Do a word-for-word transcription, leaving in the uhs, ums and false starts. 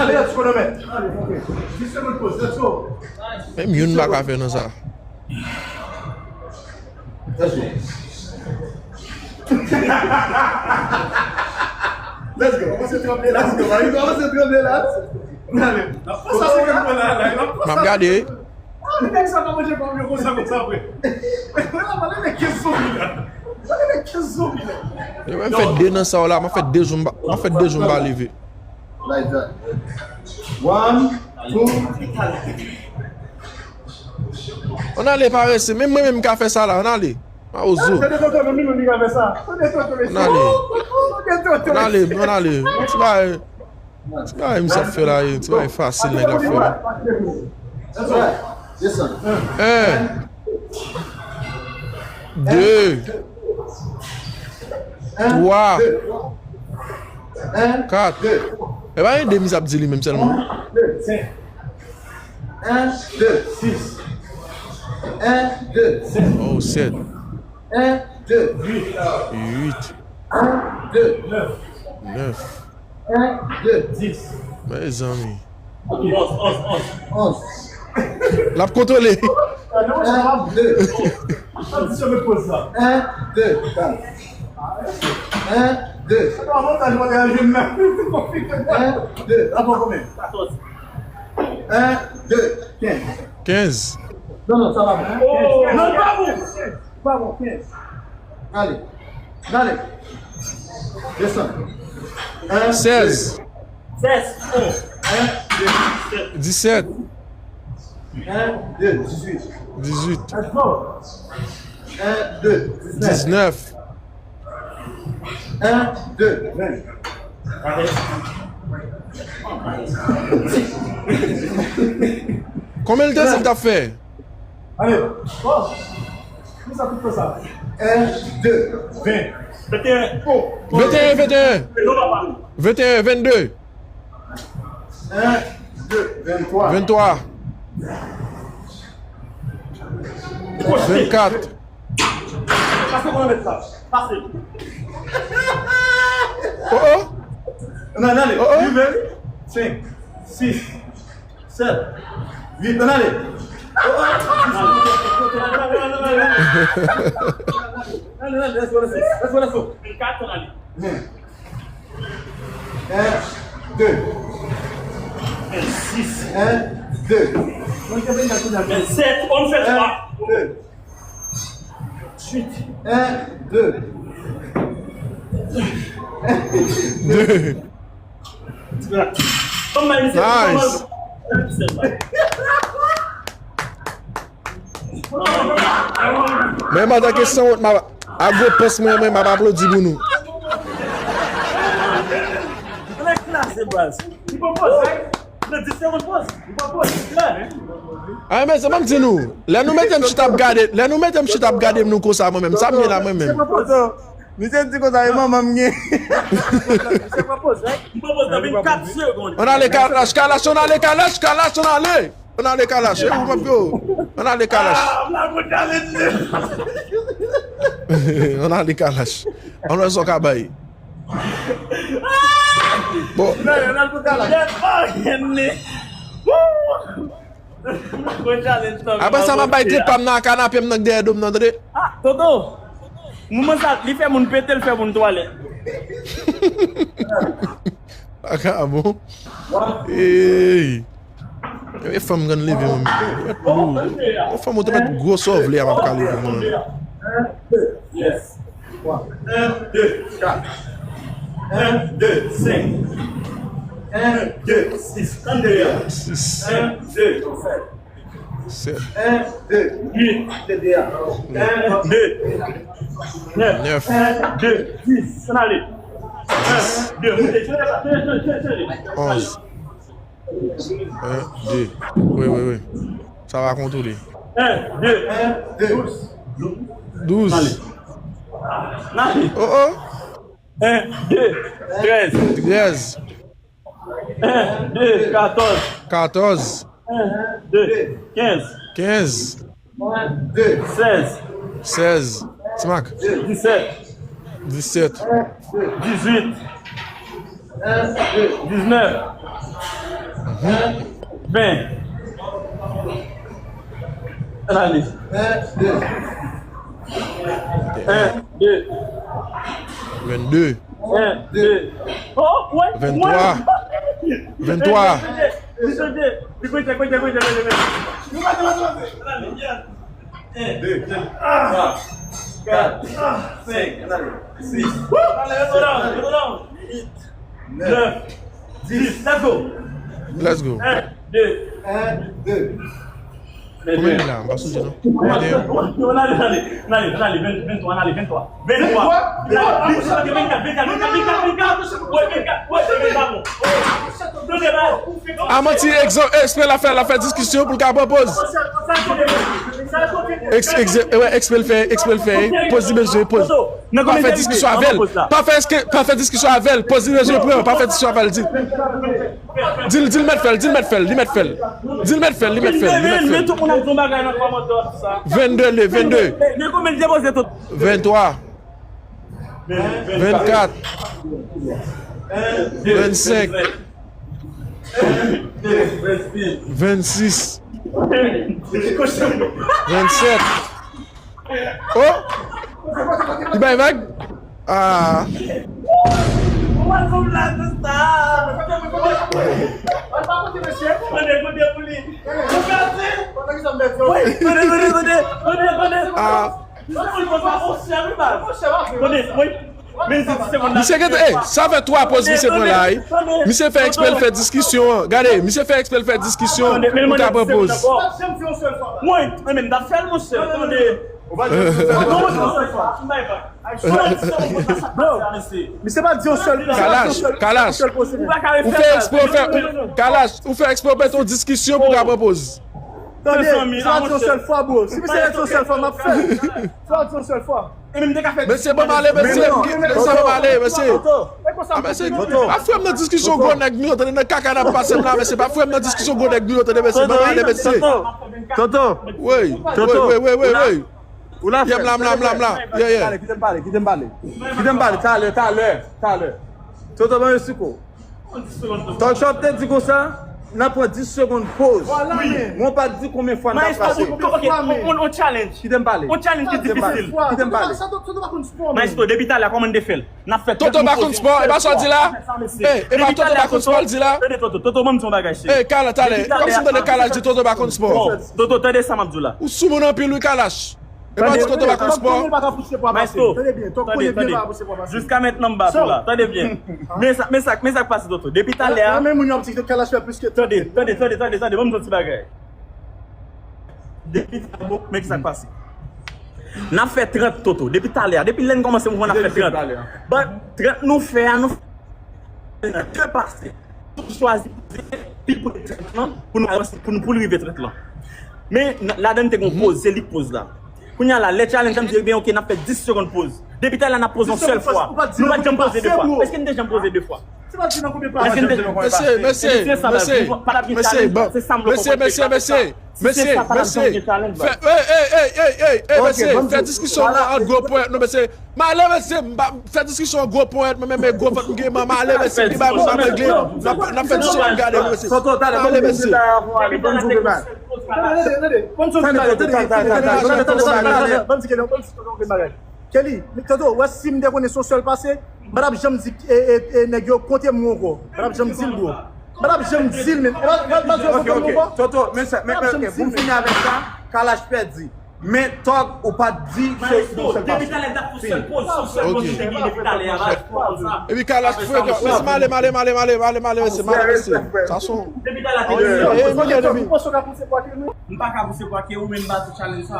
Let's go, let's go. Menm youn pa ka fè nan sa. Let's go. Let's go. Kòmanse tranble la. Let's go. Kòmanse tranble la. N ap pran sa senkant pwen la, la. N ap pran sa. M ap gade. Ah, nèg sa pa manje pa manje konsa, konsa, vre. Mwen la, mwen leve kenz zonbi la. Mwen leve kenz zonbi la. Yo, mwen fè de nan sa w la, mwen fè de jou m pa, mwen fè de jou m pa leve. Like that. One, two. Ann ale parese, menm mwen menm ka fè sa la, ann ale. Mawozo. Tande tonton, menm li menm li ka fè sa. Tande tonton, mesye. Ann ale. Tande tonton, mesye. Ann ale, ann ale. Ti bagay, ti bagay misye ap fè la, ti bagay fasil nèg la ap fè la. That's right. Listen. En. De. Twa. Kat. E pa gen de misye ap di li menm sèlman. En, de, sis. En, de, sèt. Oh, sèt. En, de, uit. Uit. En, de, nèf. Nèf. En, de, dis. Mezanmi. Onz, onz, onz. Onz. L ap kontwole. En, de. En, de. En, de. En, de. Atò, konbyen? Katòz. En, de, kenz. Kenz. Non, non, sa pa bon. Oh, non, pa bon. Pa bon, kenz. Ale. Ale. Desann. En, sèz. Sèz. En, de. Disèt. En, de, dizuit. Dizuit. En, de, diznèf. Diznèf. En, de, ven. Konbyen l te di l t ap fè? Ale. Bon. Kisa tout sa? En, de, ven. Venteyen. Oh. Venteyen, venteyen. Non, papa. Venteyen, vennde. En, de, venntwa. Venntwa. Vennkat. Pase konn mèt la. Pase. Oh, oh. Nan, nan, ale. Oh, oh. Rive, wi. Senk, sis, sèt, uit, ann ale. Oh, oh. Nan, nan, nan, let's go, let's go. Let's go, let's go. Vennkat, ann ale. Men. En, de. Vennsis. En, de. Vennset, on fè twa. En, de. Venntuit. En, de. De. Nice. Men m antanke sanwont, m ap, a gwo pòs mwen, mwen, m ap aplodi pou nou. Ann eklase, baz. Li pran pòz, right? Nan dis segonn pòz. Li pran pòz. Li la, men. A, men se ban m di nou, lè nou mete m chita ap gade, lè nou mete m chita ap gade m nou konsa, mwen menm, sa m ye la, mwen menm. Misye di konsa, e manman m gen. Misye pran pòz, right? M pran pòz nan vennkat segonn. Ann ale, Kalash, Kalash, ann ale, Kalash, Kalash, ann ale. Ann ale, Kalash, e ou p ap yo. Ann ale, Kalash. Ah, m la konn challenge li. Ann ale, Kalash. Ann wè sa w ka bay. Bon. Nan, nan, nan, nan, nan. Apre sa, m ap bay trip pa m nan kanape m nan k dèyè do m nan, tande. Ah, Toto. Moman sa, li fè moun pete, li fè moun twalèt. Aka bon. Ey. E fanm grann leve, mwen. Ou mèt lou. Yon fanm ou te mèt gwo sa w vle a, m ap ka leve, mwen. Yes. En, de, kat. En, de, senk. En, de, sis. Tande a. Sis. En, de, sèt. Sèt. En, de, uit. Tande a. En, de, nèf. Nèf. En, de, dis. Ann ale. En, de, moute. Tande, tande, tande, tande. Onz. En, de. Wi, wi, wi. Sa va kontwole. En, de. En, de. Douz. Douz. Ale. N ale. Oh, oh. En, de. Trèz. Trèz. En, de. Katòz. Katòz. En, de. Kenz. Kenz. Sèz. Sèz. Ti Mak. Disèt. Disèt. Dizuit. Diznèf. Ven. Ann ale. Ven, de. Vennde. Ven, de. Oh, wè, wè. Venntwa. Venntwa. Li chanje. Li chanje. Li chanje. Li chanje. Ann ale, yes. Un, deux, trois, quatre, cinq, sis, sept, huit, neuf, dix. Let's go. Let's go. Un, deux. Un, deux. Konbyen li la? M pa sonje non. Ann ale, ann ale, ann ale, ann ale, venntwa, ann ale, venntwa. Venntwa. Venntwa. Venntwa. Wè, venntwa. Wè, venntwa. A manti, egzanp, Expert la fè, la fè diskisyon pou l ka pran pòz. Ex, ex, wè, Expert l fè, Expert l fè, pòz li bezwen, pòz. Pa fè diskisyon avè l. Pa fè, pa fè diskisyon avè l. Pòz li bezwen pran, pa fè diskisyon avè l. Di, di l, di l mèt fè l, di l mèt fè l, li mèt fè l. Di l mèt fè l, li mèt fè l, li mèt fè l. Vennde, li, vennde. Venntwa. Vennkat. Vennsenk. Vennsis. Vennsèt. Oh! Li bay vag? Ah. Ah. Misye gentan, ey, sa fè twa pòz misye pran la, ey. Misye fè eksprè l fè diskisyon an. Gade, misye fè eksprè l fè diskisyon an pou l ka pran pòz. Mwen, mwen menm, m t ap fè l, monchè. Tande. Misye pa di yon sèl, misye pa di yon sèl, Kalash, Kalash, ou fè eksprè w fè, Kalash, ou fè eksprè w mete yon diskisyon pou w ka pran pòz. Tande, sa di yon sèl fwa, bro. Si misye di yon sèl fwa, m ap fè l. Sa di yon sèl fwa. Mesye, ban m ale, mesye. Mesye, ban m ale, mesye. Ah, mesye, pa fouye m nan diskisyon gwo nèg nou yo, tande, nan kaka n ap pase m la, mesye. Pa fouye m nan diskisyon gwo nèg nou yo, tande, mesye. Ban m ale, mesye. Toto. Wi, wi, wi, wi, wi. Ou la fè. M la, m la, m la, m la. Yeah, yeah. Kite m pale, kite m pale. Kite m pale, talè, talè, talè. Toto, ban m esplike w. Talk Shop te di konsa, n ap pran dis segonn poz. Mwen pa t di konbyen fwa n t ap pase. Ok, on, on challenge. Kite m pale. On challenge ki difisil. Kite m pale. Maestro, depi talè, kòman n te fè l? N ap fè Toto pa konn spò, e pa sa w di la? Eh, e pa Toto pa konn spò l di la? Tande, Toto, Toto, ban m di yon bagay, cheri. Eh, Kalash, talè, kòmsi m tande Kalash di Toto pa konn spò. Toto, tande sa m ap di w la. Ou sou moun anpil, wi, Kalash. E pa di Toto pa konn spò. Maestro, tande, tande. Jiska mentnan m bat ou la. Tande byen. Men sa, men sa, men sa k pase, Toto. Depi talè a. Tande, tande, tande, tande, tande. Ban m di yon ti bagay. Depi talè, men ki sa k pase. N ap fè trant, Toto. Depi talè a. Depi lè n kòmanse mouvman, n ap fè trant. Ban trant nou fè a, nou fè nan de pase. Tou chwazi poze pi pre trant lan pou nou avanse, pou nou, pou l rive trant lan. Men, n-, ladan n te gon poz, se li k poz la. Kounye a la, lè challenge la, m di, ebyen, ok, n ap fè dis segonn poz. Depi talè a, n ap poze yon sèl fwa. Nou pa t janm poze de fwa. Èske n te janm poze de fwa? Èske n te... Mesye, mesye, mesye, mesye, mesye, mesye, mesye, mesye, fè, ey, ey, ey, ey, ey, mesye, fè diskisyon an ant gwo ponyèt nou, mesye. M ale, mesye, m pa, fè diskisyon gwo ponyèt, mwen menm e gwo vant m gen, m ale, mesye, m gen bagay pou m regle, n ap, n ap fè diskisyon, gade, mesye. M ale, mesye. Kelly, Toto, wè si m te konnen se yon sèl pase, m pa t ap janm di, e, e, e, nèg yo konte m ankò. M pa t ap janm di l, bro. M pa t ap janm di l, men. E pa, e pa, e pa di yo konte m ankò. Toto, men sa, men, men, ok, pou m fini avèk sa, Kalash pèdi. Men Tòg, ou pa t di se yon sèl pase. Depi talè n t ap fè yon sèl poz, se yon sèl poz nou te gen depi talè a, pa di konsa. Epi Kalash frekan, mesye, m ale, m ale, m ale, mesye, m ale, mesye. Sa son. Depi talè a te gen. M pa ka pouse pwake ou, men m ba tou challenge sa.